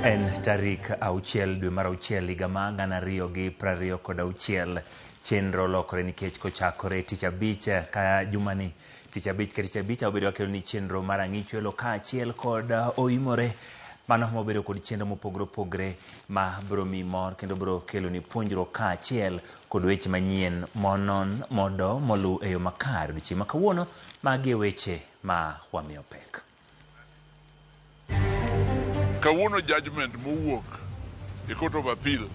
En tarik auchiel dwe mar auchiel higa ma 2026. Chenro lokore nikech kochakore tich abich ka jumani tich abich ka tich abich abedo akelo ni chenro mar ang'ichwelo kaachiel kod oimore mano mabedo kod chenro mopogore opogore ma biro miyi mor kendo biro kelo ni puonjruok kaachiel kod weche manyien monon modo moluw e yo makare. Odiochieng' ma kawuono magi e weche ma wamiyo pek. Kawuono judgment mowuok e Court of Appeal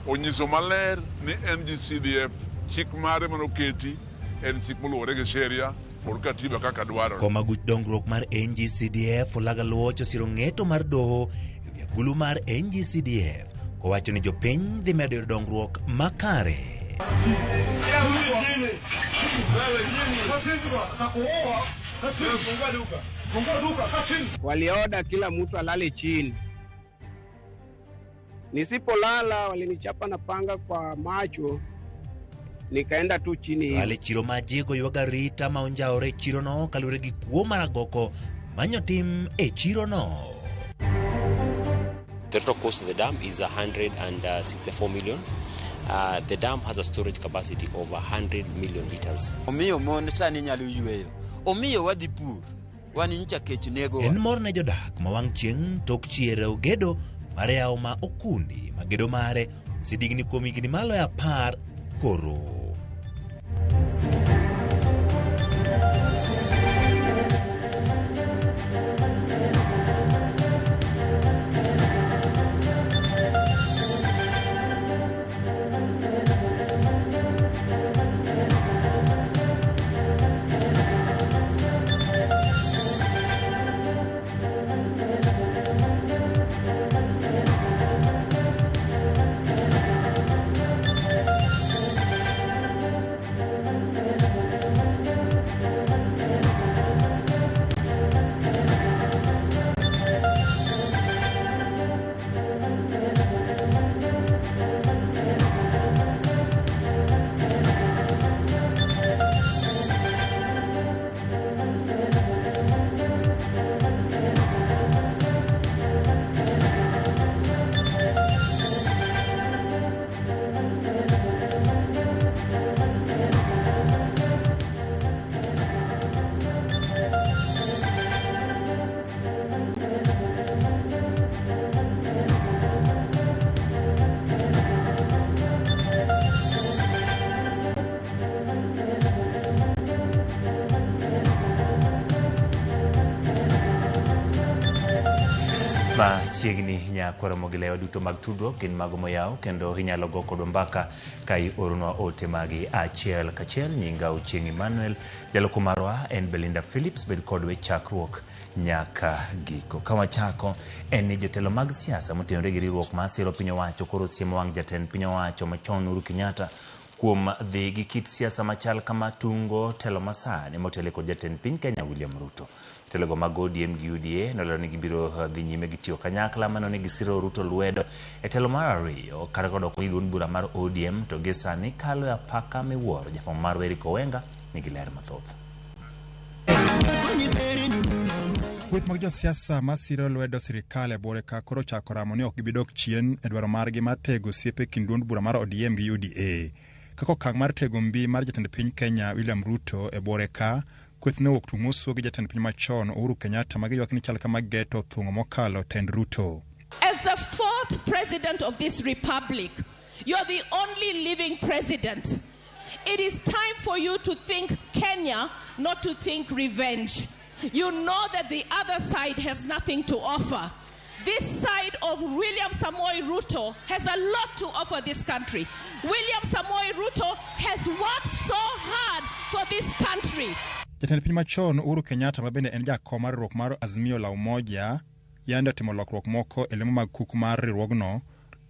onyiso maler ni NGCDF chik mare manoketi en chik moluwore gi sheria kod katiba kaka dwarore. Koma aguch dongruok mar NGCDF Olaga Luoch osiro ng'eto mar doho e wi agulu mar NGCDF kowacho ni jopiny dhi medo yudo dongruok makare. Walioda kila mtu alale chini. Nisipolala walinichapa na panga kwa macho, nikaenda tu chini hivi. Wale chiro ma jego ywago arita ma onjawore e chirono kaluwore gi kuo mar agoko manyo tim e chirono. The total cost of the dam is 164 million. The dam has a storage capacity of 100 million liters. Omiyo mon sani nyalo yweyo. Omiyo wadhi pur. Wan nyicha kech negowa. En mor ne jodak ma wang' chieng' tok chier ogedo mar yawo ma okundi ma gedo mare osedigni kuom higni maloyo 10 koro. Machiegni nyakwaro mogilewa duto mag tudruok gin mago moyaw kendo inyalo go kodwa mbaka ka ioronwa ote magi achiel kachiel. Nyinga Ochieng' Emmanuel, jaloko marwa en Belinda Phillips. Bed kodwa e chakruok nyaka giko. Ka wachako en ni jotelo mag siasa motenore gi riwruok mar siro piny owacho koro siemo wang' jatend piny owacho machon Uhuru Kenyatta kuom dhi gi kit siasa machal kama tungo telo masani motelo kod jatend piny Kenya William Ruto. Jotelogo mag ODM gi UDA nolero ni gibiro dhi nyime gi tiyo kanyakla mano ne gisiro Ruto lwedo e telo mar ariyo kata kodoko ni duond bura mar ODM to gi sani kalo e apaka miwuoro. Jafwambo marwa Eric Owenga nigi ler mathoth. Kweth mag josiasa masiro lwedo sirikal e buore ka koro ochako ramo ni ok gibi dok chien e dwaro margi mar tego osiep e kind duond bura mar ODM gi UDA. Kaka okang' mar tego mbi mar jatend piny Kenya William Ruto e buore ka, kweth nowuok tung' uso gi jatend piny machon Uhuru Kenyatta ma giywak ni chal kama geto thung'o mokalo tend Ruto. As the fourth president of this republic, you're the only living president. It is time for you to think Kenya, not to think revenge. You know that the other side has nothing to offer. This side of William Samoei Ruto has a lot to offer this country. William Samoei Ruto has worked so hard for this country. Jatend piny machon Uhuru Kenyatta ma bende en jakom mar riwruok mar Azimio la Umoja yande otimo lokruok moko e lemo mag kuku mar riwruogno,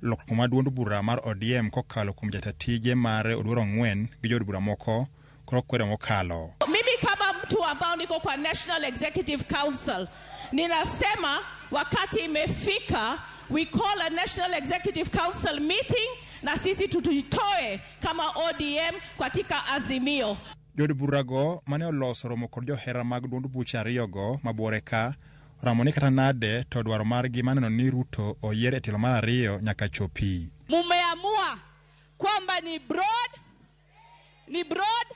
lokruok ma duond bura mar ODM kokalo kuom jata tije mare Oduor Ong'wen gi jood bura moko koro kwedo mokalo. Mimi kama mtu ambao niko kwa National Executive Council ninasema wakati imefika we call a National Executive Council meeting na sisi tujitoe kama ODM katika Azimio. Jood burago mane oloso romo kod johera mag duond buche ariyogo ma buore ka oramo ni kata nade to dwaro margi mar neno ni Ruto oyier e tielo mar ariyo nyaka chopi. Mumeamua kwamba ni broad, ni broad,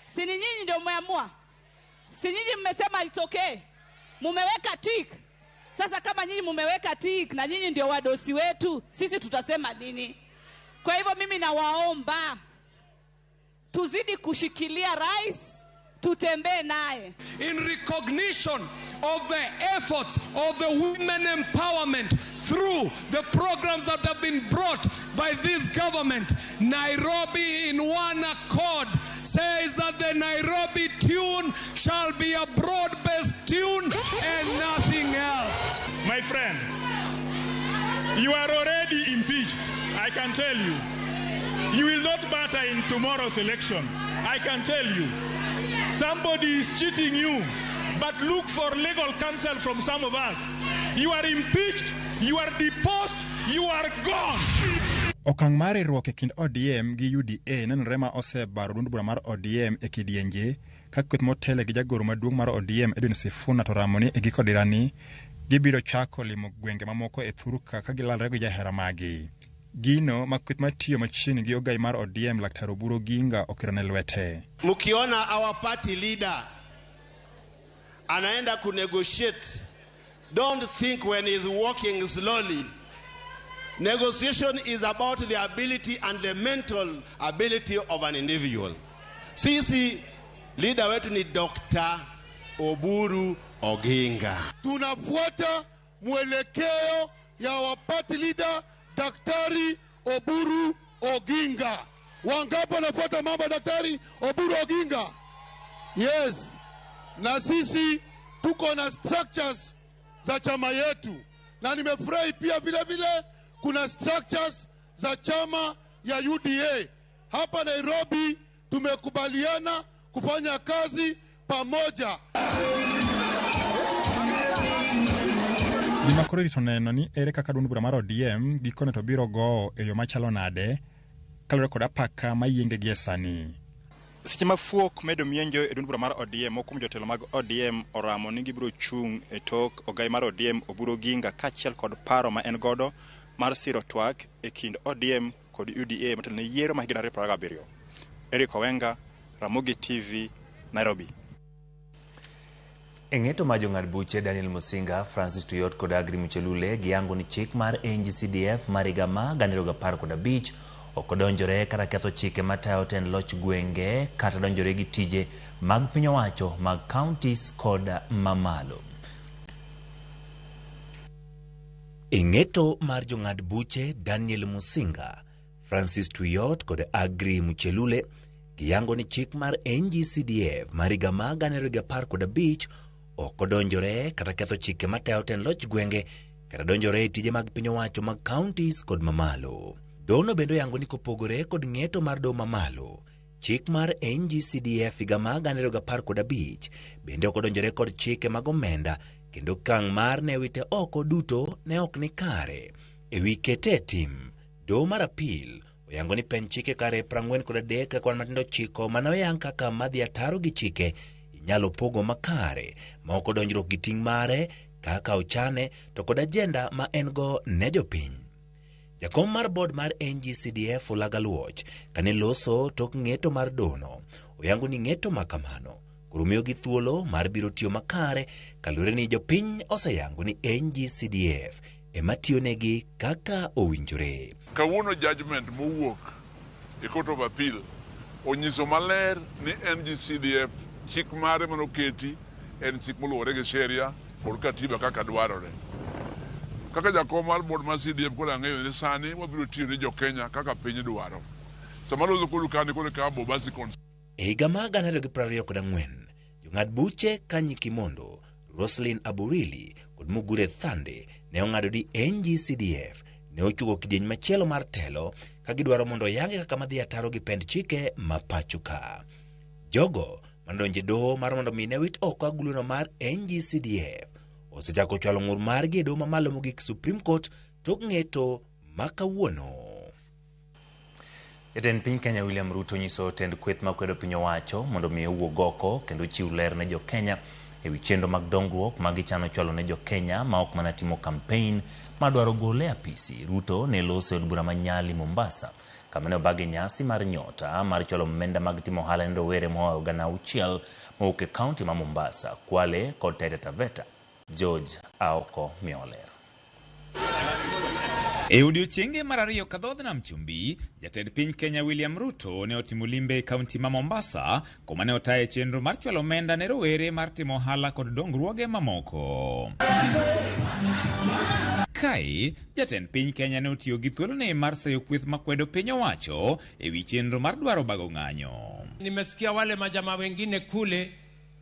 si ni nyinyi ndio mmeamua? Si nyinyi mmesema it's okay? Mumeweka tick. Sasa kama nyinyi mumeweka tick na nyinyi ndio wadosi wetu, sisi tutasema nini? Kwa hivyo mimi nawaomba tuzidi kushikilia rais, tutembee naye. In recognition of the efforts of the women empowerment through the programs that have been brought by this government, Nairobi in one accord says that the Nairobi tune shall be a broad-based tune and nothing else. My friend, you are already impeached, I can tell you. You will not matter in tomorrow's election, I can tell you. Somebody is cheating you, but look for legal counsel from some of us. You are impeached, you are deposed, you are gone. Okang' mar riwruok e kind ODM gi UDA nenore ma osebaro duond bura mar ODM e kidienje ka kweth motele gi jagoro maduong' mar ODM Edwin Sifuna to ramo ni e giko dirani gibiro chako limo gwenge mamoko e thurka ka gilalre gi jahera magi. Gino ma kweth matiyo machiegni gi ogai mar ODM Laktar Oburu Oginga okirone lwete. Mkiona our party leader anaenda kunegotiate, don't think when he's walking slowly. Negotiation is about the ability and the mental ability of an individual. Sisi leader wetu ni Dr. Oburu Oginga. Tunafuata mwelekeo ya wa party leader Daktari Oburu Oginga. Wangapi wanafuata mambo ya Daktari Oburu Oginga? Yes. Na sisi tuko na structures za chama yetu, na nimefurahi pia vile vile kuna structures za chama ya UDA hapa Nairobi. Tumekubaliana kufanya kazi pamoja. Gima koro irito neno ni ere kaka duond bura mar ODM gikone to biro gowo e yo machalo nade kaluwore kod apaka mayienge gie sani. Seche ma fuok medo mienjo e duond bura mar ODM, moko kuom jotelo mag ODM oramo ni gibiro chung' e tok ogai mar ODM Oburu Oginga kaachiel kod paro ma en godo mar siro twak e kind ODM kod UDA motelo ne yiero ma higa 2027. Eric Owenga, Ramogi TV, Nairobi. E ng'eto ma jong'ad buche Daniel Musinga, Francis Tuyot kod Agri Muchelule giyango ni chik mar NGCDF mar higa ma 2015 ok odonjore kata ketho chike matayo tend loch gwenge kata donjore gi tije mag piny owacho mag counties kod mamalo. E ng'eto mar jong'ad buche Daniel Musinga, Francis Tuyot kod Agri Muchelule giyango ni chik mar NGCDF mar higa ma 2015 ok odonjore kata ketho chike matayo tend loch gwenge kata donjore e tije mag piny owacho mag counties kod mamalo. Dono bende oyango ni kopogore kod ng'eto mar doho mamalo, chik mar NGCDF higa ma 2015 bende ok odonjore kod chike mag omenda kendo okang' mar ne wite oko duto ne ok ni kare. E wi kete e tim, doho mar apil oyango ni pen chike kare 43 kwan matindo 9 mane oyang kaka madhi ataro gi chike inyalo pogo makare ma ok odonjruok gi ting' mare kaka ochane to kod ajenda ma en go ne jopiny. Jakom mar board mar NGCDF Ulaga Luoch kane loso tok ng'eto mar dono oyango ni ng'eto makamano koro miyogi thuolo mar biro tiyo makare kaluwore ni jopiny oseyango ni NGCDF ema tiyonegi kaka owinjore. Kawuono judgment mowuok e Court of Appeal onyiso maler ni NGCDF chik mare manoketi en chik moluwore gi sheria kod katiba kaka dwarore. Kaka jakom mar board mar CDF koro ang'eyo ni sani wabiro tiyo ni jo-Kenya kaka piny dwaro. Sama loso kodu kani koro ikawo Bobasi E higa mar 2024, jong'ad buche Kanyi Kimondo, Roslyn Aburili kod Mugure Thande ne ong'ado ni NGCDF ne ochuogo kidieny machielo mar telo ka gidwaro mondo oyange kaka madhi ataro gi pend chike ma pacho ka. Jogo manodonjo e doho mar mondo mi ne wit oko aguluno mar NGCDF osechako chwalo ng'ur margi e doho mamalo mogik Supreme Court tok ng'eto ma kawuono. Jatend piny Kenya William Ruto nyiso tend kweth makwedo piny owacho mondo mi owuog oko kendo chiw ler ne jo-Kenya ewi chenro mag dongruok ma gichano chwalo ne jo-Kenya ma ok mana timo kampein madwaro gole e apisi. Ruto ne loso e od bura ma Nyali, Mombasa, kama ne obage nyasi mar nyota mar chwalo omenda mag timo ohala ne rowere moa 6,000 mowuok e kaunti ma Mombasa, Kwale kod Taita Taveta. George Aoko Mioler. E odiechienge mar ariyo ka dhodh nam chumbi, jatend piny Kenya William Ruto ne otimo limbe e kaunti ma Mombasa, kuma ne otaye chenro mar chwalo omenda ne rowere mar timo ohala kod dongruoge mamoko. Kae, jatend piny Kenya ne otiyo gi thuolone mar seyo kweth makwedo piny owacho e wi chenro mar dwaro bago ng'anyo. Nimesikia wale majamaa wengine kule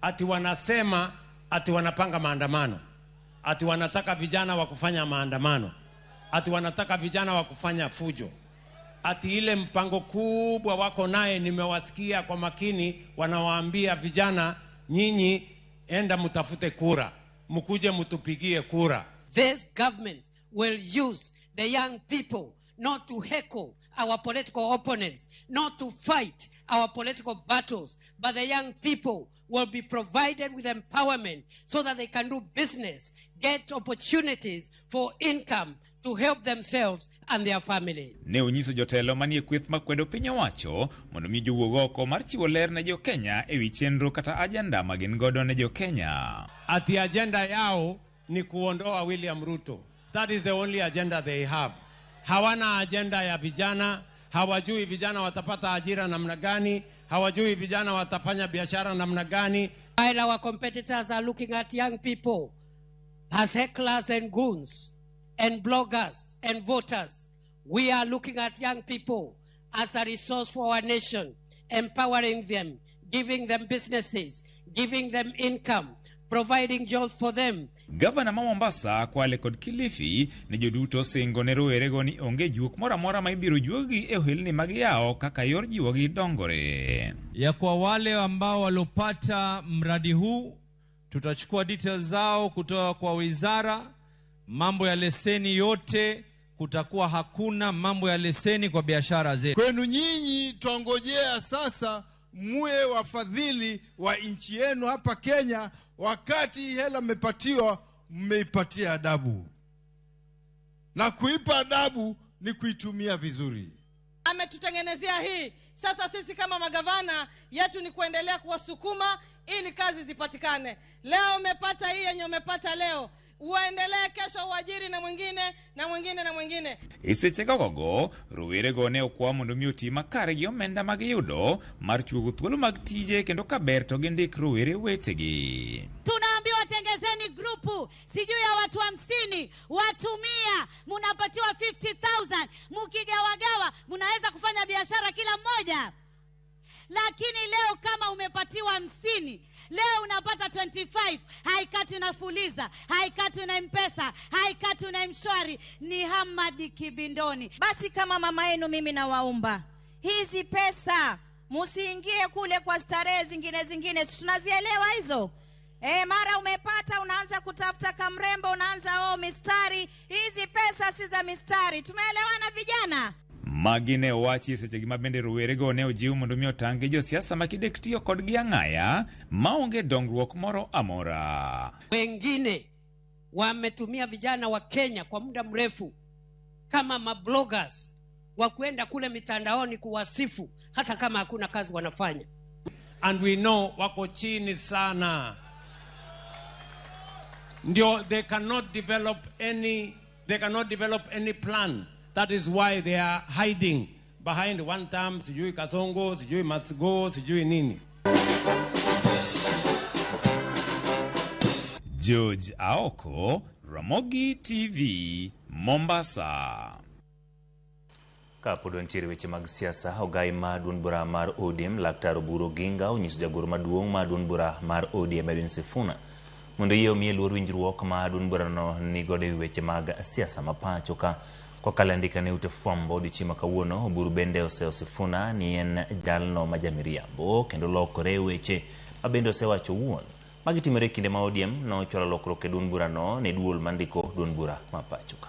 ati wanasema ati wanapanga maandamano, ati wanataka vijana wa kufanya maandamano, ati wanataka vijana wa kufanya fujo, ati ile mpango kubwa wako naye. Nimewasikia kwa makini wanawaambia vijana, nyinyi enda mtafute kura, mkuje mtupigie kura. This government will use the young people not to heckle our political opponents, not to fight our political battles, but the young people will be provided with empowerment so that they can do business, get opportunities for income to help themselves and their families. Ne onyiso jotelo manie kweth makwedo piny owacho mondo mi jowuog oko mar chiwo ler ne jo-Kenya e wi chenro kata ajenda ma gin godo ne jo-Kenya. Ati agenda yao ni kuondoa William Ruto. That is the only agenda they have. Hawana agenda ya vijana, hawajui vijana watapata ajira namna gani, hawajui vijana watafanya biashara namna gani. While our competitors are looking at young people as hecklers and goons and bloggers and voters, we are looking at young people as a resource for our nation, empowering them, giving them businesses, giving them income, providing jobs for them. Gavana ma Mombasa, Kwale kod Kilifi ne joduto singo ne rowerego ni onge juok moro amora ma ibiro juogi e ohelni mag yawo kaka yor jiwogi dongore. Ya kwa wale ambao walopata mradi huu, tutachukua details zao kutoka kwa wizara. Mambo ya leseni yote, kutakuwa hakuna mambo ya leseni kwa biashara zetu. Kwenu nyinyi twangojea sasa muwe wafadhili wa nchi yenu hapa Kenya. Wakati hela mmepatiwa, mmeipatia adabu. Na kuipa adabu ni kuitumia vizuri. Ametutengenezea hii. Sasa sisi kama magavana yetu ni kuendelea kuwasukuma ili kazi zipatikane. Leo umepata hii yenye umepata leo, uendelee kesho uajiri na mwingine na mwingine na mwingine. E seche gogogo, rowerego ne okwa mondo mi oti makare gi omenda ma giyudo mar chuogo thuolo mag tije kendo kaber to gindik rowere wetegi. Tunaambiwa tengezeni grupu sijui ya watu 50, watu 100, mnapatiwa 50,000, mkigawagawa mnaweza kufanya biashara kila mmoja. Lakini leo kama umepatiwa 50, leo unapata 25, haikatwi na Fuliza, haikatwi na M-Pesa, haikatwi na M-Shwari, ni Hamadi kibindoni. Basi kama mama yenu mimi nawaomba, hizi pesa musiingie kule kwa starehe zingine zingine, tunazielewa hizo. Mara umepata unaanza kutafuta kamrembo, unaanza mistari. Hizi pesa si za mistari. Tumeelewana vijana? Magi ne owachi e sechegi ma bende rowerego ne ojiw mondo mi otang' gi josiasa ma kidek tiyo kodgi ang'aya maonge dongruok moro amora. Wengine wametumia vijana wa Kenya kwa muda mrefu kama mabloggers wa kuenda kule mitandaoni kuwasifu hata kama hakuna kazi wanafanya. And we know wako chini sana. Ndio, they cannot develop any plan. That is why they are hiding behind one term, sijui Kasongo, sijui must go, sijui nini. George Aoko, Ramogi TV, Mombasa. Kapod wantiere weche mag siasa, ogai ma duond bura mar ODM Laktar Oburu Oginga onyiso jagoro maduong' ma duond bura mar ODM Edwin Sifuna mondo yie omiye luor winjruok ma duond burano nigodo ewi weche mag siasa ma pacho ka. Kokalo e andika ne ute fwambo odiochieng' ma kawuono, Oburu bende oseyo Sifuna ni en jalno ma jamiriambo kendo lokore weche ma bende osewacho owuon. Magi timore e kinde ma ODM nochwalo lokruok e duond burano ne duol mandiko duond bura ma pacho ka.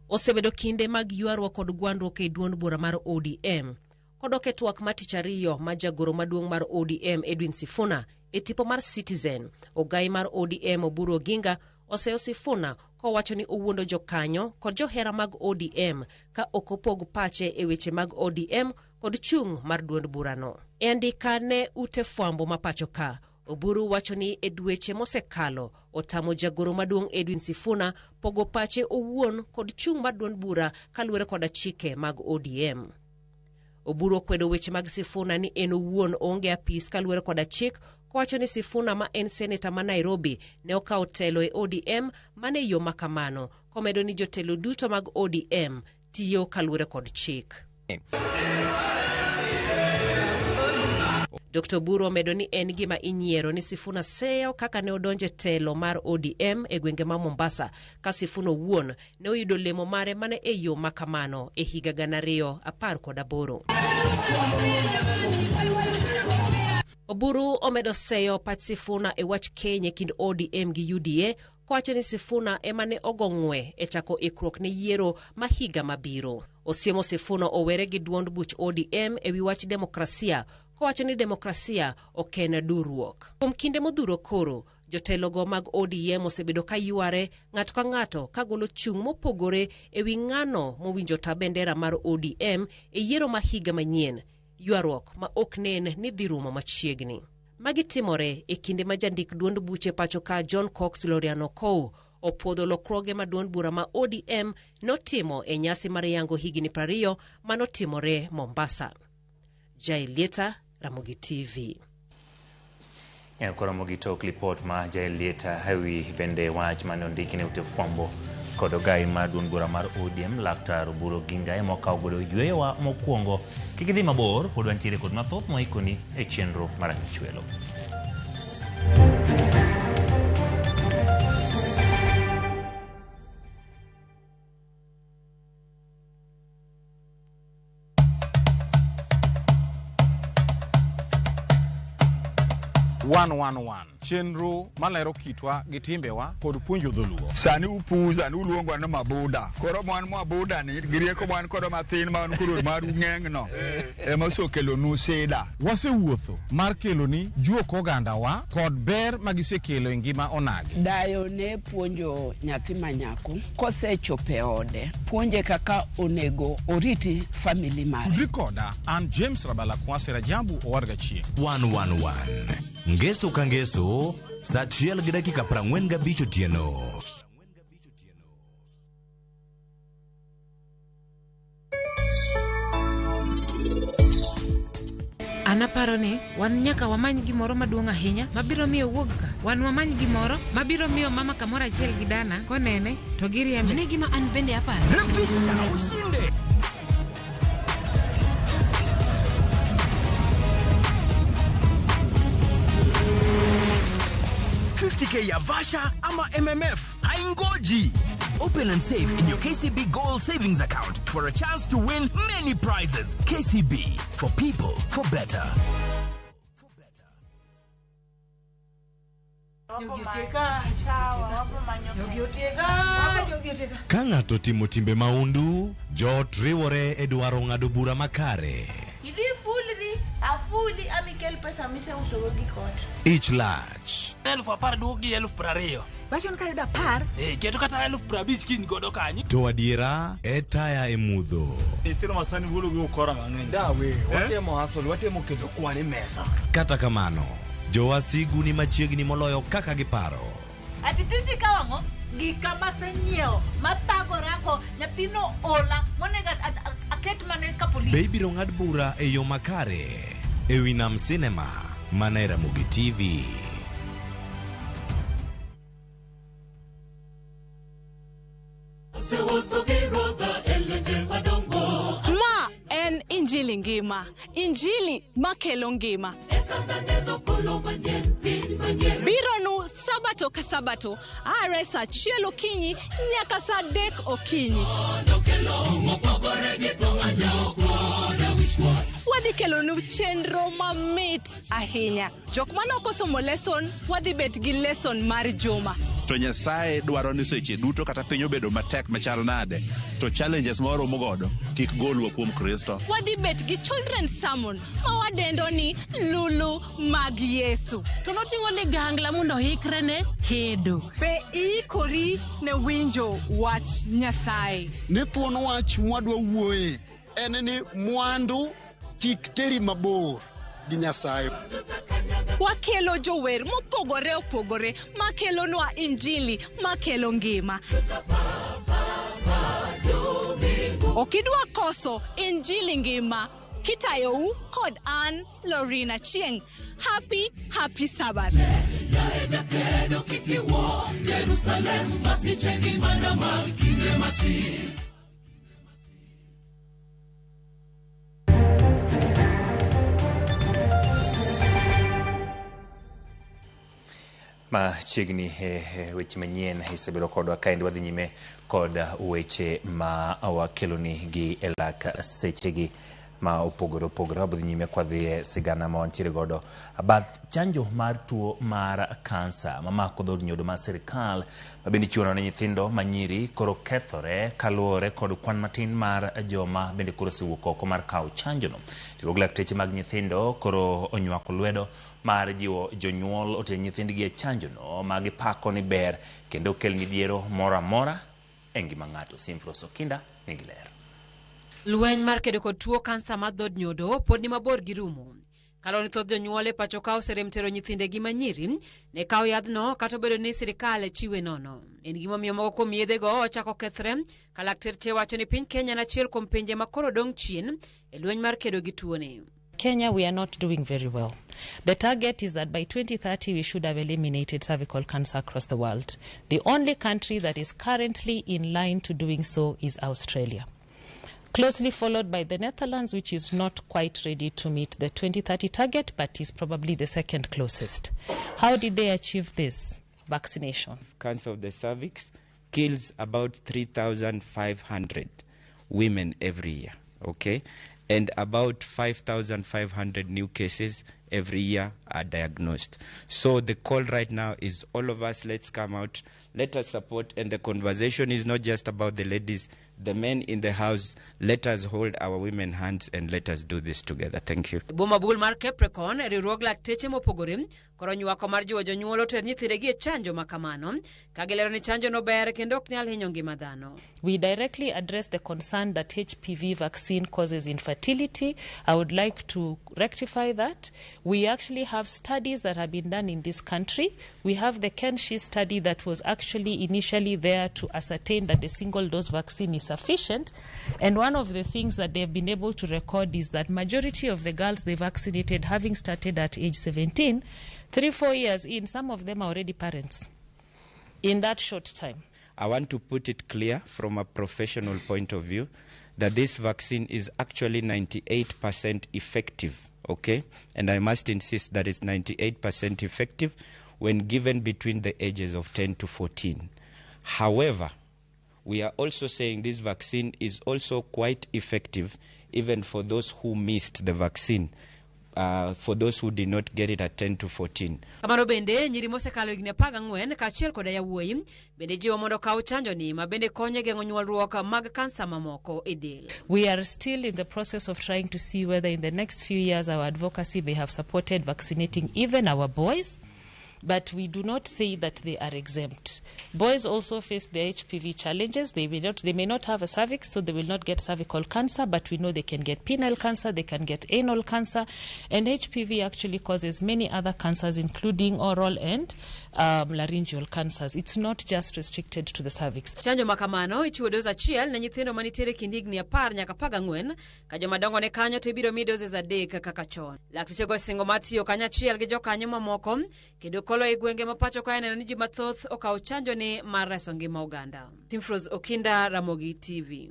Osebedo kinde mag ywaruok kod gwandruok e duond bura mar ODM. Kodok e twak ma tich ariyo ma jagoro maduong' mar ODM Edwin Sifuna e tipo mar Citizen, ogai mar ODM Oburu Oginga oseyo Sifuna kowacho ni owuondo jokanyo kod johera mag ODM ka ok opog pache e weche mag ODM kod chung' mar duond burano. E andika ne ute fwambo ma pacho ka, Oburu wacho ni e dweche mosekalo otamo jagoro maduong' Edwin Sifuna pogo pache owuon kod chung' mar duond bura kaluwore koda chike mag ODM. Oburu okwedo weche mag Sifuna ni en owuon oonge apis kaluwore koda chik kowacho ni Sifuna ma en seneta ma Nairobi ne okawo telo e ODM mana e yo ma kamano, komedo ni jotelo duto mag ODM tiyo kaluwore kod chik. Dr. Oburu omedo ni en gima inyiero ni Sifuna seyo kaka ne odonjo e telo mar ODM e gwenge ma Mombasa ka Sifuna owuon ne oyudo lemo mare mana e yo ma kamano e higa 2018. Oburu omedo seyo pach Sifuna e wach keny e kind ODM gi UDA kowacho ni Sifuna ema ne ogo ng'we e chako ikruok ne yiero ma higa mabiro. Osiemo Sifuna owere gi duond buch ODM e wi wach demokrasia kowacho ni demokrasia ok en duruok. Kuom kinde modhuro koro, jotelogo mag ODM osebedo ka yware ng'ato ka ng'ato ka golo chung' mopogore e wi ng'ano mowinjo ta bendera mar ODM e yiero ma higa manyien, ywaruok ma ok nen ni dhi rumo machiegni. Magi timore e kinde ma jandik duond buche pacho ka John Cox Loriano Okou opuodho lokruoge ma duond bura ma ODM notimo e nyasi mar yango higni 20 manotimore Mombasa. Jael Lieta, Ramogi TV. Koro Ramogi tok lipot ma Jael Lieta ewi bende wach mane ondiki ne ute fwambo kod ogai mar duond bura mar ODM Laktar Oburu Oginga ema okawo godo yweyowa mokwongo. Kik idhi mabor, pod wantiere kod mathoth mwaikoni e chenro mar Ang'ichwelo. One one one chenro malero kitwa gi timbewa kod puonjo dholuo. Sani upuza ni uluongwa ni mabuda. Koro mwan mabuda ni gi rieko mwan kodo mathin ma wan koro maru ng'eng no ema osekelonu sida. Wasewuotho mar keloni juok ogandawa kod ber magisekelo e ngima onagi. Dayo ne puonjo nyathi ma nyako kosechopo e ode, puonje kaka onego oriti family mare. Tudri koda an James Rabala Kwasi Rajabu Owadga Chieng'. 111 Ngeso ka ngeso saa 1:45 otieno. An aparo ni wan nyaka wamany gimoro maduong' ahinya mabiro miyo wuog ka. Wan wamany gimoro mabiro miyo mama kamoro achiel gi dana konene to giriembe. Mano e gima an bende aparo. Refisha ushinde. K ya Vasha ama MMF haingoji. Open and save in your KCB Gold Savings Account for a chance to win many prizes. KCB, for people, for better. Ka ng'ato timo timbe maundu, joot riwore e dwaro ng'ado bura makare. Idhi ifulri, afuli amikel pesa miseusogo gik ot. Ich lach, 10,000 duok gi 20,000. Wacho ni kayudo 10. Keto kata 50,000 kiny godo kanyo. To adiera e taya e mudho. Nyithindo ma sani wuolo gi ukora mang'eny. Dawe, watemo hustle, watemo kelo kwan e mesa. Kata kamano, jowasigu ni machiegni moloyo kaka giparo. Ati tiji kawo ang'o? Gika masenyiewo mathagorago nyathino ola monego aket mana ka polis. Be ibiro ng'ad bura e yo makare e wi Nam Cinema mana e Ramogi TV. Ma en injili ngima, injili makelo ngima. Bironu sabato ka sabato, are saa 1 okinyi nyaka saa 3 okinyi. Wadhi kelonu chenro mamit ahinya. Jok mane ok osomo lesson, wadhi bet gi lesson mar juma. To Nyasaye dwaro ni seche duto kata piny obedo matek machal nade, to challenges ma waromo godo kik golwa kuom Kristo. Wadhi bet gi children's sermon ma wadendo ni Lulu mag Yesu. To noting'o ligangla mondo oikre ne kedo. Be iikori ne winjo wach Nyasaye? Ni thuon wach mwadwa wuoye en ni mwandu kik teri mabor gi Nyasaye. Wakelo jower mopogore opogore makelonwa injili makelo ngima. Ok idwa koso injili ngima kitayou kod an Lorina Chieng. Happy, happy Sabbath. Jerusalem masiche gi mana mag kinde matin. Machiegni e weche manyien isebedo kodwa kaendi wadhi nyime kod weche ma wakeloni gi e lak sechegi ma opogore opogore. Wabiro dhi nyime kwadhi e sigana ma wantiere godo. Bath chanjo mar tuo mar kansa mamako dhood nyodo mar sirikal ma bende ichiwo ne nyithindo manyiri koro kethore kaluwore kod kwan matin mar joma bende koro osewuok oko mar kawo chanjono. Riwruog lakteche mag nyithindo koro onywako lwedo mar jiwo jonyuol oter nyithindgi e chanjono ma gipako ni ber kendo kel midhiero moro amora e ngima ng'ato. Simfros Okinda nigi ler. Lweny mar kedo kod tuo kansa mar dhood nyodo pod ni mabor gi rumo. Kaluwore ni thoth jonyuol e pacho ka oserem tero nyithindegi manyiri ne kawo yadhno kata obedo ni sirikal chiwe nono. En gimomiyo moko kuom yedhego ochako kethre ka lakteche wacho ni piny Kenya en achiel kuom pinje ma koro dong' chien e lweny mar kedo gi tuoni. Kenya, we are not doing very well. The target is that by 2030 we should have eliminated cervical cancer across the world. The only country that is currently in line to doing so is Australia. Closely followed by the Netherlands, which is not quite ready to meet the 2030 target, but is probably the second closest. How did they achieve this? Vaccination. Cancer of the cervix kills about 3,500 women every year, okay? And about 5,500 new cases every year are diagnosed. So the call right now is all of us, let's come out, let us support. And the conversation is not just about the ladies, the men in the house. Let us hold our women hands and let us do this together. Thank you. Boma bul mar Capricorn, riwruog lakteche mopogore koro nywako mar jiwo jonyuol oter nyithindegi e chanjo ma kamano ka gilero ni chanjo no ber kendo ok nyal hinyo ngima dhano. We directly address the concern that HPV vaccine causes infertility. I would like to rectify that. We actually have studies that have been done in this country. We have the Kenshi study that was actually initially there to ascertain that the single dose vaccine is sufficient. And one of the things that they've been able to record is that majority of the girls they vaccinated, having started at age 17, 3-4 years in, some of them are already parents in that short time. I want to put it clear from a professional point of view that this vaccine is actually 98% effective, okay? And I must insist that it's 98% effective when given between the ages of 10 to 14. However, we are also saying this vaccine is also quite effective even for those who missed the vaccine, for those who did not get it at 10 to 14. Kamano bende nyiri mosekalo higni 14 kaachiel koda yawuoyi bende jiwo mondo okaw chanjo ni ma bende konyo e geng'o nyuolruok mag kansa mamoko e del. We are still in the process of trying to see whether in the next few years our advocacy may have supported vaccinating even our boys. But we do not say that they are exempt. Boys also face the HPV challenges. They may not have a cervix, so they will not get cervical cancer, but we know they can get penile cancer, they can get anal cancer, and HPV actually causes many other cancers, including oral and laryngeal cancers. It's not just restricted to the cervix. Chanjo makamano ichiwo doz achiel ne nyithindo manitiere kind higni 10 nyaka 14 ka jomadongo ne kanyo to ibiro mi doses 3 kaka chon. Lakteche go singo mar tiyo kanyachiel gi jokanyo mamoko kendo kolo e gwenge ma pacho ka neno ni ji mathoth okawo chanjo ni mar reso ngima oganda. Simfros Okinda, Ramogi TV.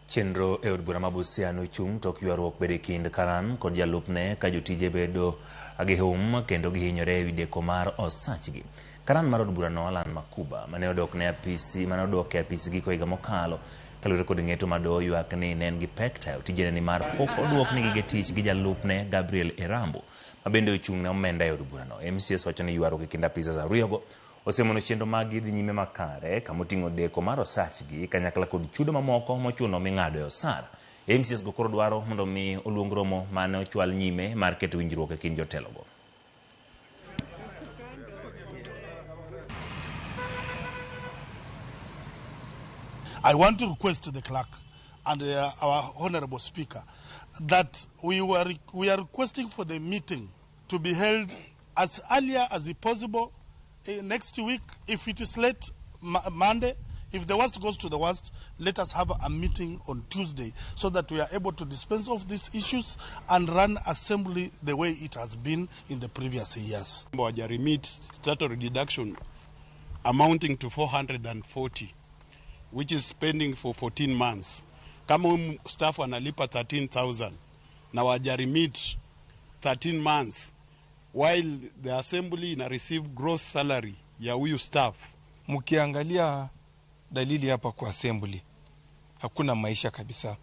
Chenro e od bura ma Busia nochung' tok ywaruok bedo e kind Karan kod jalupne ka jotije bedo gi hum kendo gihinyore ewi deko mar osachgi. Karan mar od burano Alan Makuba mane odok ne apisi mane odok e apisi giko higa mokalo kaluwore kod ng'eto ma doho ywak ni ne en gi pek tayo tijene ni mar pok oduokne gige tich gi jalupne Gabriel Erambo ma bende ochung' ne omenda e od burano. MCS wacho ni ywaruok e kind apisas ariyogo osemono chenro maggi dhi nyime makare kamoting'o deko mar osachgi kanyakla kod chudo mamoko mochuno ming'ado e osara. MCAs go koro dwaro mondo mi oluong romo mane ochwal nyime mar keto winjruok e kind jotelogo. I want to request the clerk and our honorable speaker that we are requesting for the meeting to be held as earlier as possible next week. If it is late Monday, if the worst goes to the worst, let us have a meeting on Tuesday so that we are able to dispense of these issues and run assembly the way it has been in the previous years. Remit statutory deduction amounting to 440, which is spending for 14 months. Kama staff wanalipa 13,000 na wajaremit 13 months while the assembly ina receive gross salary ya huyu staff. Mkiangalia dalili hapa kwa assembly, hakuna maisha kabisa.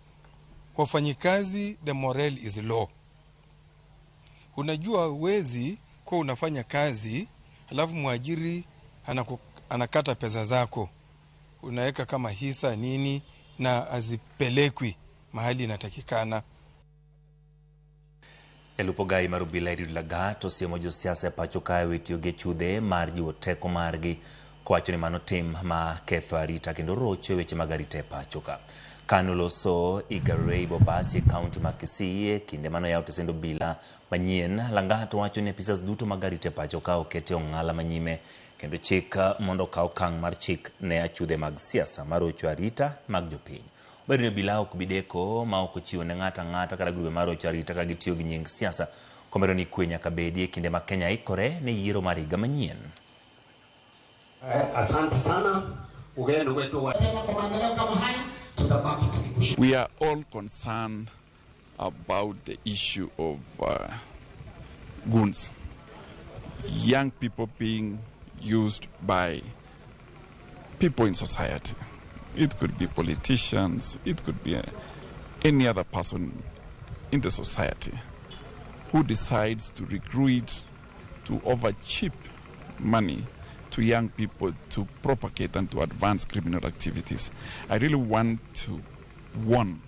Wafanyikazi, the morale is low. Unajua huwezi kuwa unafanya kazi alafu mwajiri anakata pesa zako, unaweka kama hisa nini na azipelekwi mahali inatakikana. Jalup Ogai mar obila Eliud Lagat osiemo josiasa e pacho kae wetiyo gi achudhe mar jiwo teko margi kowacho ni mano tim ma ketho arita kendo rocho e weche mag arita e pacho ka. Kanoloso Igarey Bobasi e kaunti ma Kisii e kinde manoyawo tesend obila manyien, Langat wacho ni apisas duto mag arita e pacho ka okete ong'ala manyime kendo chik mondo okaw okang' mar chik ne achudhe mag siasa marocho arita mag jopiny. Obedo ni obila ok bi deko ma ok ochiwo ne ng'ato ang'ata kata grube marocho arita ka gitiyo gi nying siasa, komedo ni kwe nyaka bedi e kinde ma Kenya ikore ne yiero mar higa manyien. Asante sana ugeni wetu wa We are all concerned about the issue of goons, young people being used by people in society. It could be politicians, it could be any other person in the society who decides to recruit to offer cheap money to young people to propagate and to advance criminal activities. I really want to warn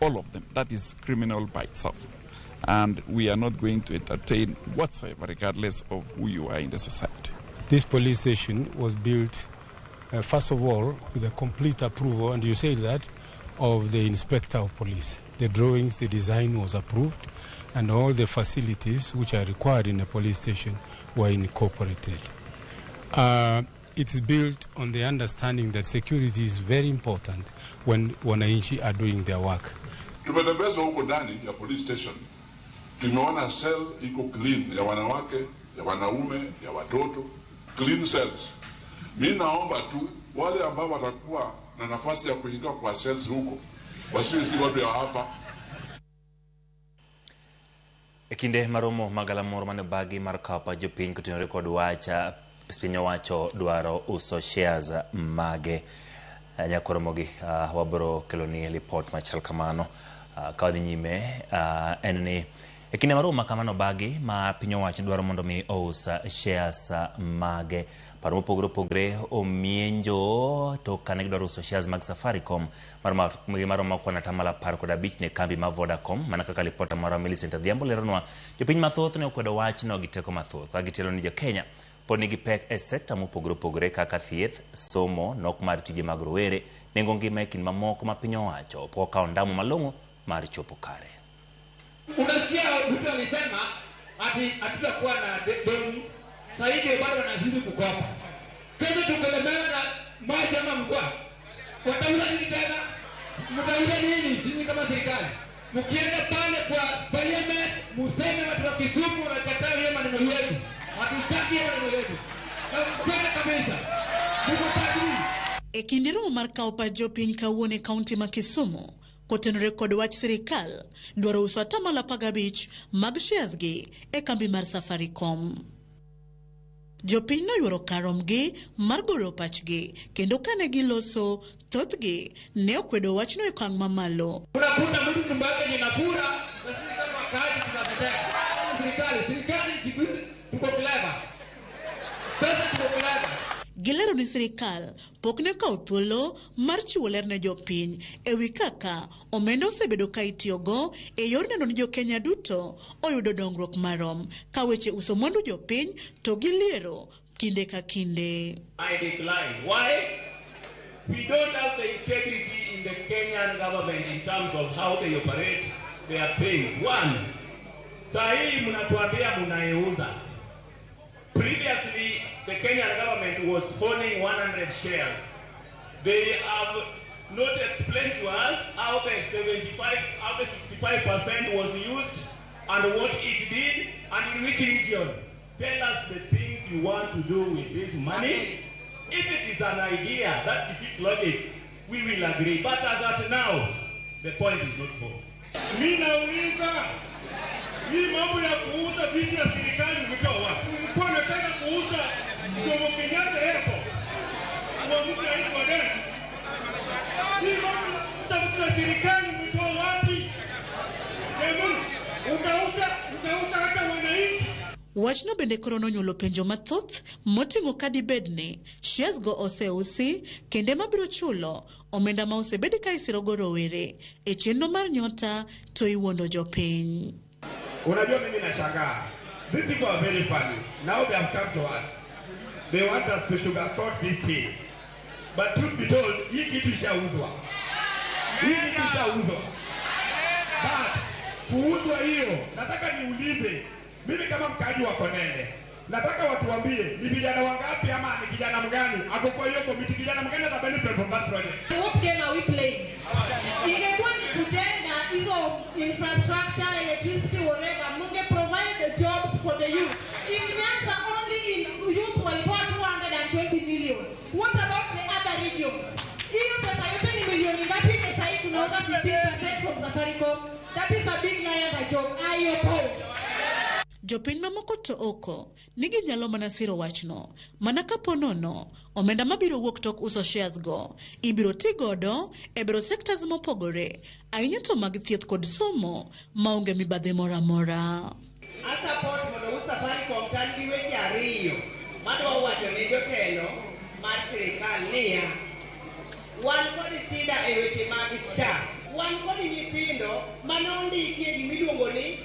all of them. That is criminal by itself. And we are not going to entertain whatsoever, regardless of who you are in the society. This police station was built, first of all, with a complete approval, and you say that, of the inspector of police. The drawings, the design was approved, and all the facilities which are required in a police station were incorporated. It's built on the understanding that security is very important when wananchi are doing their work. Tumetembezwa huko ndani ya police station, tumeona cell iko clean ya wanawake, ya wanaume, ya watoto, clean cells. Mimi naomba tu wale ambao watakuwa na nafasi ya kuingia kwa cells huko wasiwe si watu ya hapa. E kinde maromo magalamoro mane obagi mar kawo pach jopiny kotenore kod wach piny owacho dwaro uso shares mage. Nyakoromogi wabro keloni lipot machal kamano. Ka wadhi nyime en ni e kinde maromo ma kamano obagi ma piny owacho dwaro mondo mi ous shares mage. Paro mopogore opogore omienjo to kane gidwaro uso shares mag Safaricom maromo kwan 15% ne kambi mar Vodacom, mana kaka lipota marwa Millicent Adhiambo leronwa. Jopiny mathoth ne okwedo wachno gi teko mathoth ka gitelo ni jo-Kenya pod nigi pek e sekta mopogore opogore kaka thieth, somo, nok mar tije mag rowere, nengo ngima e kind mamoko ma piny owacho pok okawo ndamo malong'o mar chopo kare. Unasikia Ruto alisema ati hatutakuwa na deni. Sasa hivi bado wanazidi kukopa. Kesho tukelemewa na maji ama mkwa. Watauza nini tena? Mtauza nini sisi kama serikali? Mkienda pale kwa parliament museme watu wa Kisumu wanakataa hiyo maneno yetu. Hatutaki hiyo maneno yetu. Na kabisa. E kinde romo mar kawo pach jopiny kawuono e kaunti ma Kisumu kotenore kod wach sirikal dwaro uso 15% mag shares gi e kambi mar Safaricom. Jopiny noyuoro kar romgi mar golo pachgi kendo kane giloso thothgi ne okwedo wachno e okang' mamalo. Unakuta mtu tumbo yake ni nafura na sisi kama wakaaji tunatetea. Serikali siku hizi tuko clever. Pesa tuko clever. Gilero ni sirikal pok ne okawo thuolo mar chiwo ler ne jopiny e wi kaka omenda osebedo ka itiyogo e yor neno ni jokenya duto oyudo dongruok marom ka weche uso mwandu jopiny to giliero kinde ka kinde. I decline. Why? We don't have the integrity in the Kenyan government in terms of how they operate their things. One, saa hii mnatuambia mnaiuza. Previously, the Kenyan government was owning 100 shares. They have not explained to us how the 75, how the 65% was used and what it did and in which region. Tell us the things you want to do with this money. If it is an idea that defeats logic, we will agree. But as at now, the point is not for. Mi nauliza hii mambo ya kuuza vitu ya serikali umetoa wapi? Ulikuwa unataka kuuza Jomo Kenyatta Airport kwa mtu anaitwa nani? Hii mambo ya kuuza vitu ya serikali umetoa wapi? Jamani, utauza hata wananchi. Wachno bende koro nonyuolo penjo mathoth moting'o kadibed ni shares go oseusi kende mabiro chulo omenda ma osebed ka isirogo rowere e chenro mar nyota to iwuondo jopiny. Unajua mimi nashangaa. These people are very funny. Now they have come to us. They want us to sugarcoat this thing. But truth be told, hii kitu ishauzwa. Hii kitu ishauzwa. But kuuzwa hiyo, nataka niulize, mimi kama mkaaji wa Konene, nataka watu waambie ni vijana wangapi ama ni kijana mgani ako kwa hiyo committee, kijana mgani ata benefit from that project. What game are we playing? Ingekuwa ni kujenga hizo infrastructure, electricity, whatever, munge provide the jobs for the youth. In Nyanza only in youth walikuwa 220 million. What about the other regions? Hiyo pesa yote ni milioni ngapi? Pesa hii tunauza 15% from Safaricom. That is a big lie and a joke. I oppose. Jopiny mamoko to oko ni ginyalo mana siro wachno mana kapo nono omenda mabiro wuok tok uso shares go ibiro ti godo e bero sectors mopogore ahinya to mag thieth kod somo maonge mibadhi moro amora. Asupport mondo us Safaricom to an gi weche ariyo madwa wacho ne jotelo mar sirikal niya, wan kod shida e weche mag SHA, wan kod nyithindo manondiki e gimiluongo ni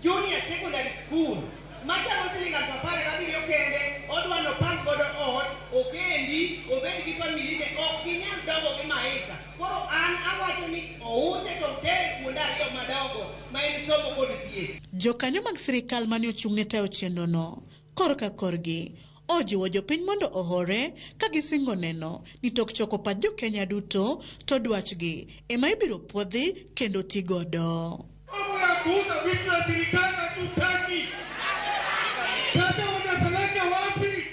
junior secondary school machamo siling 17,000 kende, odwa nopang godo ot, okendi, obed gi familine, ok ginyal dongo gi maisha. Koro an awacho ni ouse to otere kuonde ariyo madongo ma en somo kod thieth. Jokanyo mag sirikal mane ochung' ne tayo chenrono korka korgi ojiwo jopiny mondo ohore ka gisingo neno ni tok choko pach jokenya duto to dwachgi ema ibiro puodhi kendo ti godo. Mambo ya kuuza vitu ya serikali hatutaki. Pesa wanapeleka wapi?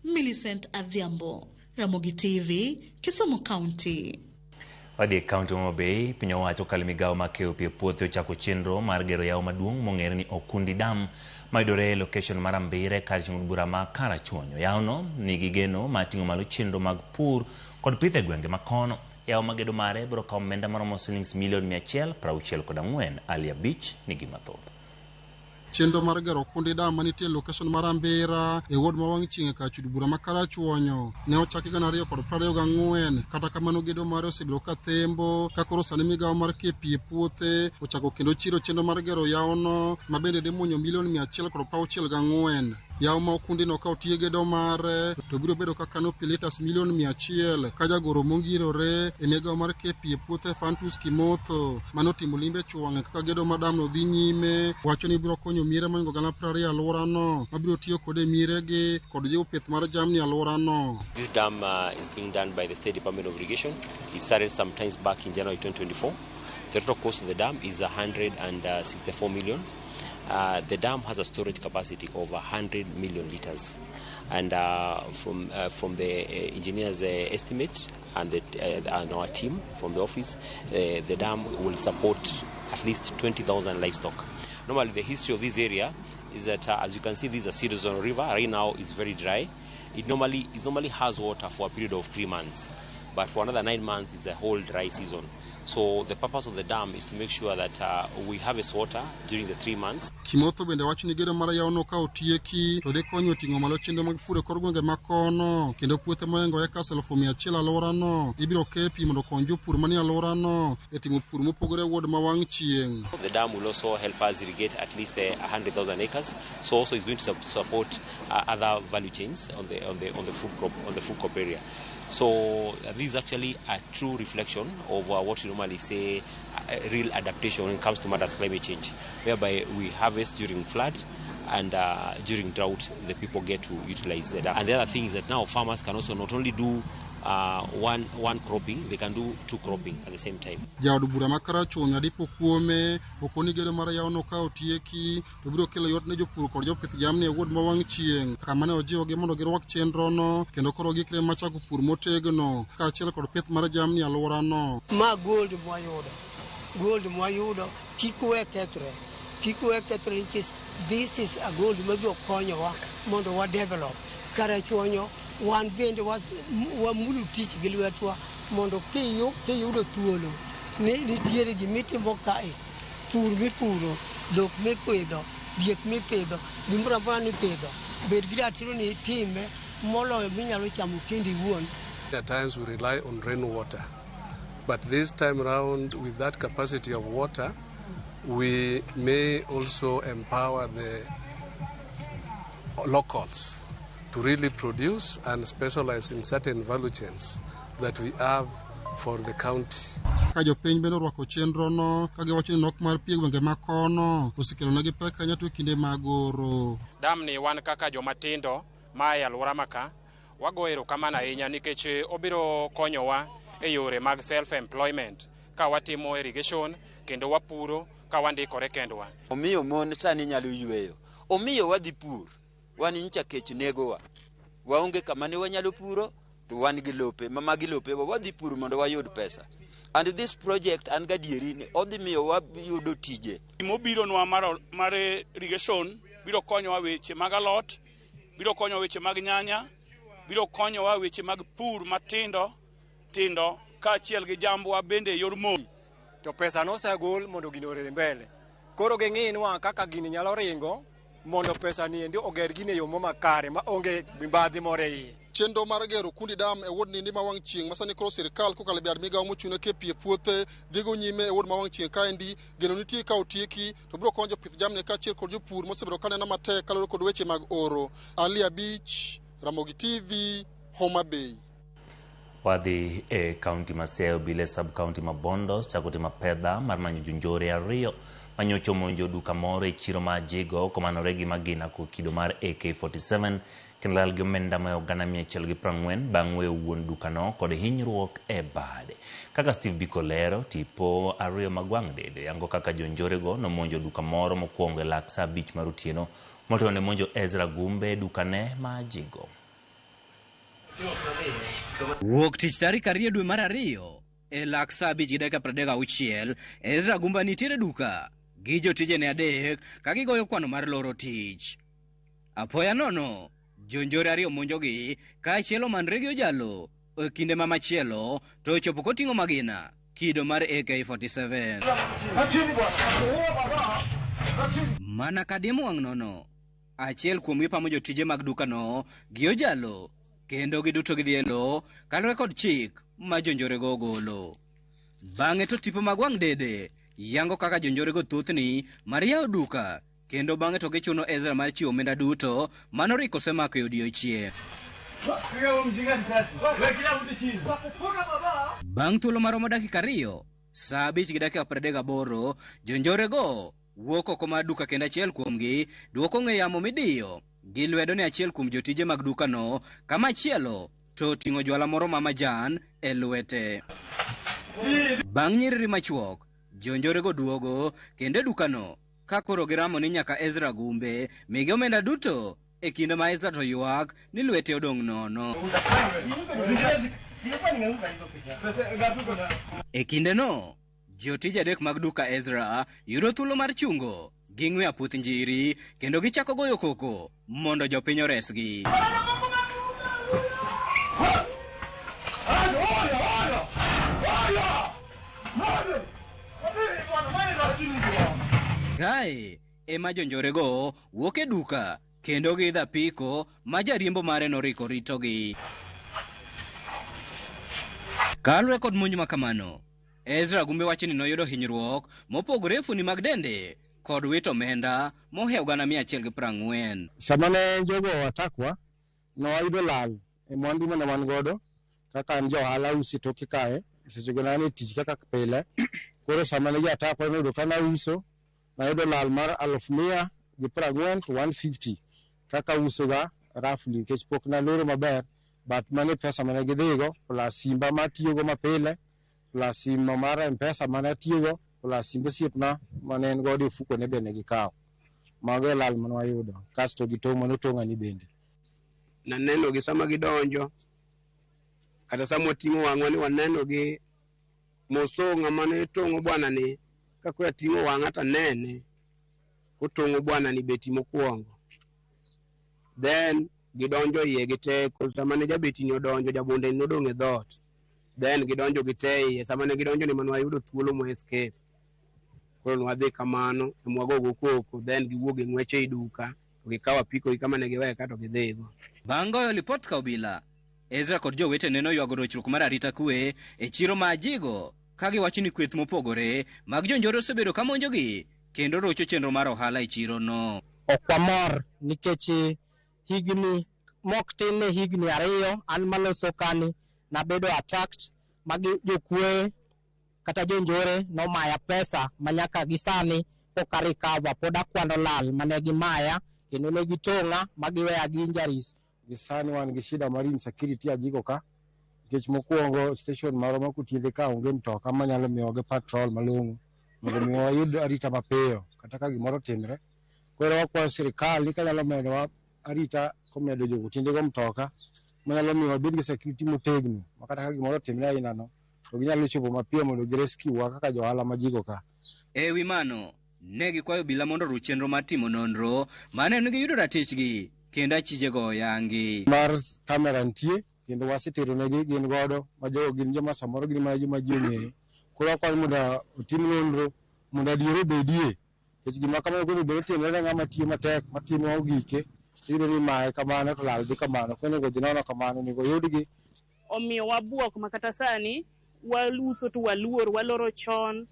Millicent Adhiambo, Ramogi TV, Kisumu County. Wadhi e kaunti ma Homa Bay, piny owacho kalo migawo mar keyo pi e puothe ochako chenro mar gero yawo maduong' mong'ere ni Okundi Dam mayudore e location mar Ambire kar chung' od bura ma Karachuonyo. Yawono nigi geno mar ting'o malo chenro mag pur kod pith e gwenge ma kono. Yawo magedo mare biro kawo omenda maromo silings milion 164. Ali Abich nigi mathoth. Chenro mar gero Okundi Dam manitie e location mar Ambira e ward ma wang' chieng' e kar chud bura ma Karachuonyo ne ochaki 2024. Kata kamano gedo mare osebedo ka thembo ka koro sani migawo mar keyo pi e puothe ochako kendo chiro chenro mar gero yawono ma bende dhi muonyo milion 164. Yawo ma Okundi no ka otiek gedo mare to biro bedo ka kano pi litas milion 100 ka jagoro mongirore e migawo mar keyo pi e puothe Fantus Kimotho manotimo limbe chwang'e kaka gedo mar dam no dhi nyime wacho ni biro konyo miere mohingo 20,000 alworano mabiro tiyo kode mieregi kod jiwo pith mar jamni alworano. This dam is being done by the State Department of Irrigation. It started some times back in January 2024. The total cost of the dam is 164 million. The dam has a storage capacity of 100 million liters. And from the engineer's estimate and our team from the office, the dam will support at least 20,000 livestock. Normally, the history of this area is that, as you can see, this is a seasonal river. Right now, it's very dry. It normally has water for a period of 3 months. But for another 9 months, it's a whole dry season. So the purpose of the dam is to make sure that we harvest water during the 3 months. Kimotho bende wacho ni gedo mar yawono ka otieki to dhi konyo ting'o malo chenro mag pur e kor gwenge ma kono kendo puothe mohingo eka 100,000 alworano ibiro ke pi mondo okony jopur manie alworano e timo pur mopogore e ward ma wang' chieng'. The dam will also help us irrigate at least 100,000 acres. So also it's going to support other value chains on the food crop area. So this is actually a true reflection of what you normally say real adaptation when it comes to matters climate change, whereby we harvest during flood and during drought the people get to utilize the dam. And the other thing is that now farmers can also not only do one cropping, they can do two cropping at the same time. Jaod bura ma Karachuonyo Adipo Kuome okoni gedo mar yawono ka otieki to biro kelo yot ne jopur kod jopith jamni e ward ma wang' chieng' kama ne ojiwogi mondo girwak chenrono kendo koro gikre mar chako pur motegno kaachiel kod pith mar jamni e alworano. Ma gold mwayudo kik we kethre nikech this is a gold mabiro konyowa mondo wa develop Karachuonyo. Wan bende wamulo tich gi lwetwa mondo kiyudo thuolo ni nitiere gimitimo kae, pur mipuro, dhok mipidho, diek mipidho, gimoro amora mipidho, bed gi ratiro ni itime moloyo minyalo chamo kendi iwuon. At times we rely on rainwater, but this time round with that capacity of water, we may also empower the locals to really produce and specialize in certain value chains that we have for the county. Ka jopiny bende orwako chenrono ka giwacho ni nok mar pi e gwenge ma kono osekelonegi pek ahinya to e kinde mag oro. Dam ni wan kaka joma tindo ma e alwora maka wago erokamano ahinya nikech obiro konyowa e yore mag self employment ka watimo irrigation kendo wapuro ka wandikore kendwa. Omiyo mon sani nyalo yweyo, omiyo wadhi pur. Wan nyicha kech negowa, waonge kama ne wanyalo puro to wan gi lope ma magi lope wadhi puro mondo wayud pesa. And this project an gadieri ni odhi miyo wayudo tije. Gimobironwa mar irrigation biro konyowa weche mag alot, biro konyowa weche mag nyanya, biro konyowa weche mag pur matindo tindo kaachiel gi jambwa bende e yor mo. To pesa nosegol mondo gino oridhi mbele. Koro ging'inwa kaka gini nyalo ringo mondo pesa ni endi oger gine yo makare ma onge mibadhi moro e iye. Chenro mar gero kundi dam e ward Nindi ma wang' chieng' ma sani koro sirikal kokalo e bad migawo mochung' ne keyo pi e puothe dhigo nyime e ward ma wang' chieng' kaendi geno nitie ka otieki to biro konyo jopith jamni kaachiel kod jopur mosebedo ka neno matek kaluwore kod weche mag oro. Ali Abich, Ramogi TV, Homa Bay. Wadhi e kaunti ma Siaya obile sub kaunti ma Bondo chako timo apedha mar manyo jonjore ariyo manyocha omonjo duka moro e chiro ma Jigo komanore gi magina kido mar AK-47 kendo lal gi omenda ma oganda 140 bang' weyo wuon dukano kod hinyruok e bade. Kaka Steve Biko lero, tipo ariyo mag wang' dede yango kaka jonjorego nomonjo duka moro mokwongo e lak saa 5 mar otieno motelo ne monjo Ezra Gumbe e dukane ma Jigo. Wuok tich tarik 2 dwe mar 2 e lak saa 5:36 Ezra Gumba nitiere duka gi jotijene 3 ka gigoyo kwano mar loro tich. Apoya nono jonjore ariyo monjogi kaachiel omanre gi ojalo e kinde ma machielo to ochopo koting'o magina kido mar AK-47. Mana kadiemo wang' nono, achiel kuomgi pamo jotije mag dukano gi ojalo kendo giduto gidhi e lo kaluwore kod chik ma jonjorego ogolo. Bang'e to tipo mag wang' dede yango kaka jonjorego thothni mar yawo duka kendo bang'e to gichuno Ezra mar chiwo omenda duto manoriko osemako e odiechieng'. Bang' thuolo maromo dakika 2, saa 5:38, jonjorego wuok oko mar duka kendo achiel kuomgi duoko ong'we yamo midiyo gi lwedo ne achiel kuom jotije mag dukano kamachielo to oting'o jwala moro ma majan e lwete. Bang' nyiriri machuok, jonjorego duogo kendo e dukano ka koro giramo ni nyaka Ezra Gumbe migi omenda duto e kinde ma Ezra to ywak ni lwete odong' nono. E kindeno, jotije 3 mag duka Ezra yudo thuolo mar chungo gi ng'we aputh njiri kendo gichako goyo koko mondo jopiny oresgi. Kae ema jonjorego wuok e duka kendo giidho apiko ma jariembo mare noriko ritogi. Kaluwore kod monj ma kamano, Ezra Gumbe wacho ni noyudo hinyruok mopogore e fuoni mag dende kod wito omenda mohewo 140,000. Sama ne jogo atakwa, ne wayudo lal e mwandu mane wan godo kaka an ja ohala uso e toke kae, sechego ne an e tich kaka pile. Koro sama ne jo atakwa noyudo ka nauso, nayudo lal mar 140,000 to 150 kaka ausoga roughly nikech pok naloro maber, but mano e pesa mane gidhigo plus simba matiyogo mapile plus simo mar M-Pesa mane atiyogo plus simb osiepna mane en godo e ofukone be ne gikawo. Mago e lal mane wayudo kasto gi tong' mane otong'a ni bende. Nanenogi sama gidonjo, kata sama wating'o wang'wa ni wanenogi, mosong'a mane tong'o bwana ni, ka koro ating'o wang'a to anene kotong'o bwana ni beti mokwongo. Then gidonjo iye gi teko, sama ne jabeti ni odonjo, jabunde ni nodong' e dhoot. Then gidonjo gi te iye, sama ne gidonjo ni mane wayudo thuolo mo escape. Koro nwadhi kamano, emwagogo koko, then giwuok gi ng'wech ei duka, to gikawo apiko gi kama ne giweye ka to gidhigo. Bang' goyo lipot ka obila, Ezra kod jowetene noywago rochruok mar arita kwe e chiro ma Ajigo ka giwacho ni kweth mopogore mag jonjore osebedo ka monjogi kendo rocho chenro mar ohala e chirono. Ok wamor nikech higni mok tin ne higni 2 an maloso kani nabedo attacked magi jokuoye kata jonjore nomaya pesa manyaka gi sani pok a recover, pod akwano lal mane gimaya kendo ne gitong'a ma giweya gi injuries. Gi sani wan gi shida mar insecurity Ajigo ka, nikech mokwongo station marwa ma Kotiedhe ka onge mtoka manyalo miyowa gi patrol malong'o mondo mi wayud arita mapiyo kata ka gimoro otimre. Koro wakwayo sirikal ni kanyalo medowa arita komedo jo Kotiedhe go mtoka manyalo miyo wabed gi security motegno ma kata ka gimoro otimre aina no to ginyalo chopo mapiyo mondo gi rescue wa kaka jo ohala ma Ajigo ka. E wi mano, ne gikwayo obila mondo oruch chenro mar timo nonro maneno ni giyudo ratichgi kendo achijego oyangi. Mar kamera nitie kendo wasetero negi gin godo ma jogo gin joma samoro gin mana joma ji ong'eyo. Koro wakwayo mondo otim nonro mondo adiera obedie nikech gima kamano koro bed otimore ne ng'ama tiyo matek matimo gike iyudo ni imaye kamano to lal dhi kamano. Koro onego dhi nono kamano, onego oyudgi. Omiyo wabuok ma kata sani waluso to waluor, waloro chon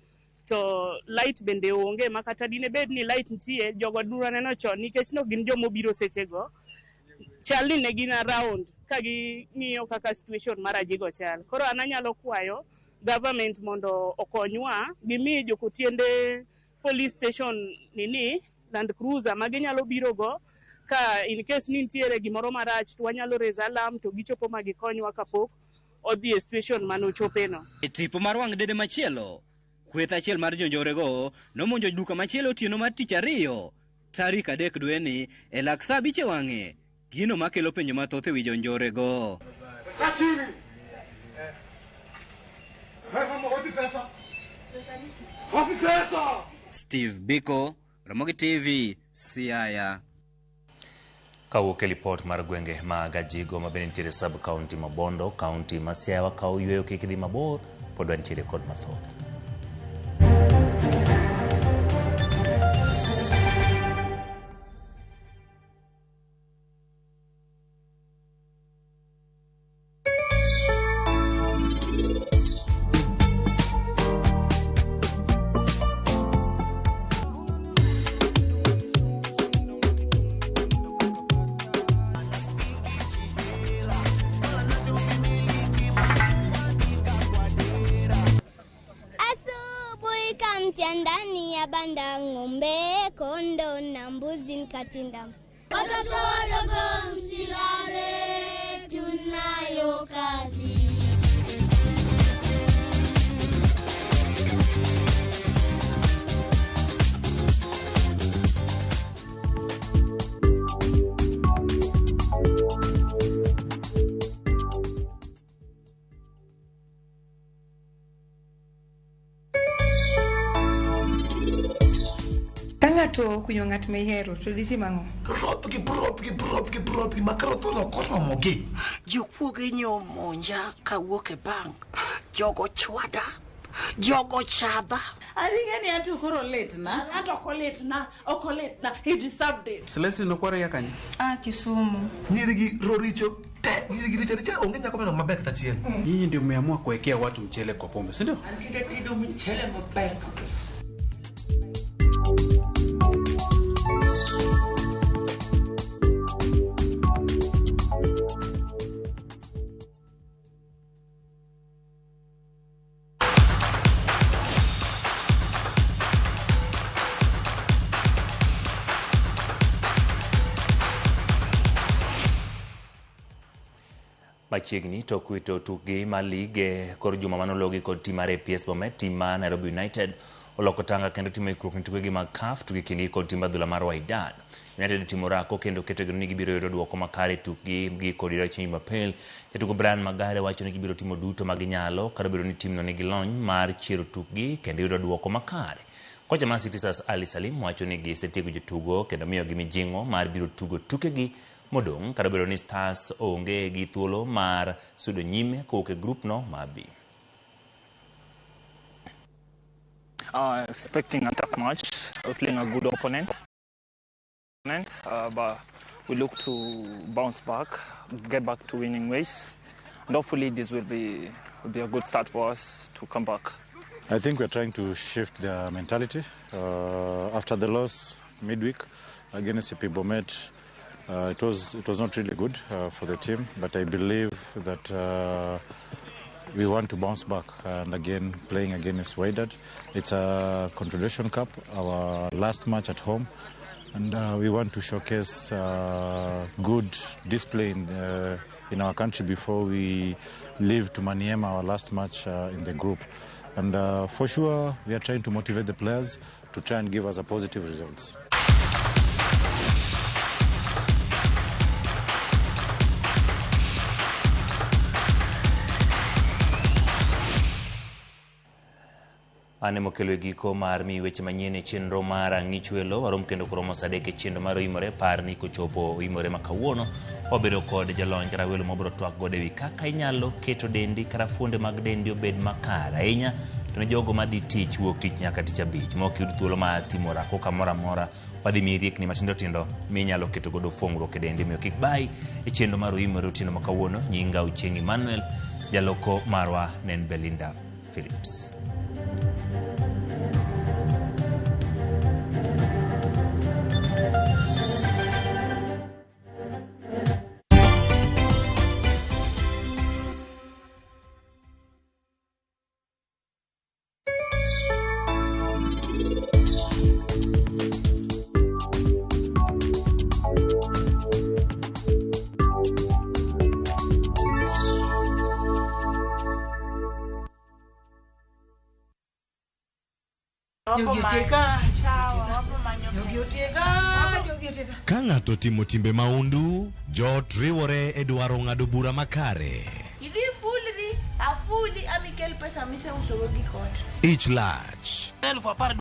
to light bende onge ma kata dine bed ni light nitie, jogo dura neno chon nikech no gin jomobiro sechego. Chal ni ne gin around ka ging'iyo kaka situation mar Ajigo chal. Koro an anyalo kwayo government mondo okonywa gimi jokotiende police station nini Land Cruiser ma ginyalo biro go ka in case ni nitiere gimoro marach to wanyalo raise alarm to gichopo ma gikonywa kapok odhi e situation manochopeno. E tipo mar wang' dede machielo, kweth achiel mar jonjorego nomonjo duka machielo otieno mar tich ariyo tarik 3 dweni e lak saa 5 e wang'e, gino makelo penjo mathoth e wi jonjorego. Steve Biko, Ramogi TV, Siaya. Kawuok e lipot mar gwenge mag Ajigo ma bende nitiere sub county ma Bondo, county ma Siaya wakawo yueyo kik dhi mabor, pod wantiere kod mathoth. Asubuhi kamtia ndani ya banda ng'ombe, kondoo na mbuzi nikatinda. Watoto wadogo msilale, tunayo kazi. Ka ng'ato okunyo ng'at ma ihero to ditim ang'o? Rothgi, rothgi, rothgi, rothgi, ma koro tho ok oromogi. Jokuoge nyomonja kawuok e bank. Jogo chwada. Jogo chadha. Aringe ni anto koro litna. Anto ok olitna, ok olitna. He deserved it. Celestine nokware ya kanye? Ah, Kisumu. Nyiri gi roricho te, nyiri gi richo richo onge nyako meno maber kata achiel. Nyinyi ndio mmeamua kuwekea watu mchele kwa pombe, si ndio? An kinde tedo mchele maber kabisa. Machiegni tok wito tukgi mar lig e kor juma manologi kod tim mar APS Bomet, tim mar Nairobi United oloko tanga kendo timo ikruok ne tukegi mag CAF tuke kindgi kod tim adhula mar Wydad. United otimo orako kendo keto geno ni gibiro yudo duoko makare tukgi gi kod chieng' Jumapil. Jatugo Brian Magare wacho ni gibiro timo duto ma ginyalo kata obedo ni timno nigi lony mar chiero tukgi kendo yudo duoko makare. Kocha mar City Stars Ali Salim wacho ni gisetiego jotugo kendo miyogi mijing'o mar biro tugo tukegi modong' kata obedo ni Stars onge gi thuolo mar sudo nyime kowuok e grup no mar B. Expecting a tough match, playing a good opponent, but we look to bounce back, get back to winning ways, and hopefully this will be a good start for us to come back. I think we're trying to shift the mentality. After the loss midweek against CP Bomet, it was not really good for the team, but I believe that we want to bounce back, and again playing against Wydad. It's a Confederation Cup, our last match at home, and we want to showcase good display in our country before we leave to Maniema, our last match in the group. And for sure, we are trying to motivate the players to try and give us a positive results. Mane mokelo e giko mar miyi weche manyien e chenro mar Ang'ich Welo. Warom kendo koromo saa 3 e chenro mar Oimore. Par ni kochopo Oimore ma kawuono wabedo kod jalony kata welo mabiro twak godo ewi kaka inyalo keto dendi kata fuonde mag dendi obed makare ahinya to ne jogo madhi tich wuok tich nyaka tich abich ma ok yud thuolo mar timo orako kamoro amora. Wadhi miyi riekni matindo tindo minyalo keto godo fuong'ruok e dendi, omiyo kik bayi e chenro mar Oimore otieno ma kawuono. Nyinga Ochieng' Emmanuel, jaloko marwa ne en Belinda Phillips. Ka ng'ato timo timbe maundu, joot riwore e dwaro ng'ado bura makare. Idhi fulri, afuli amikel pesa miseusogo gik ot. Ich lach. 10,000.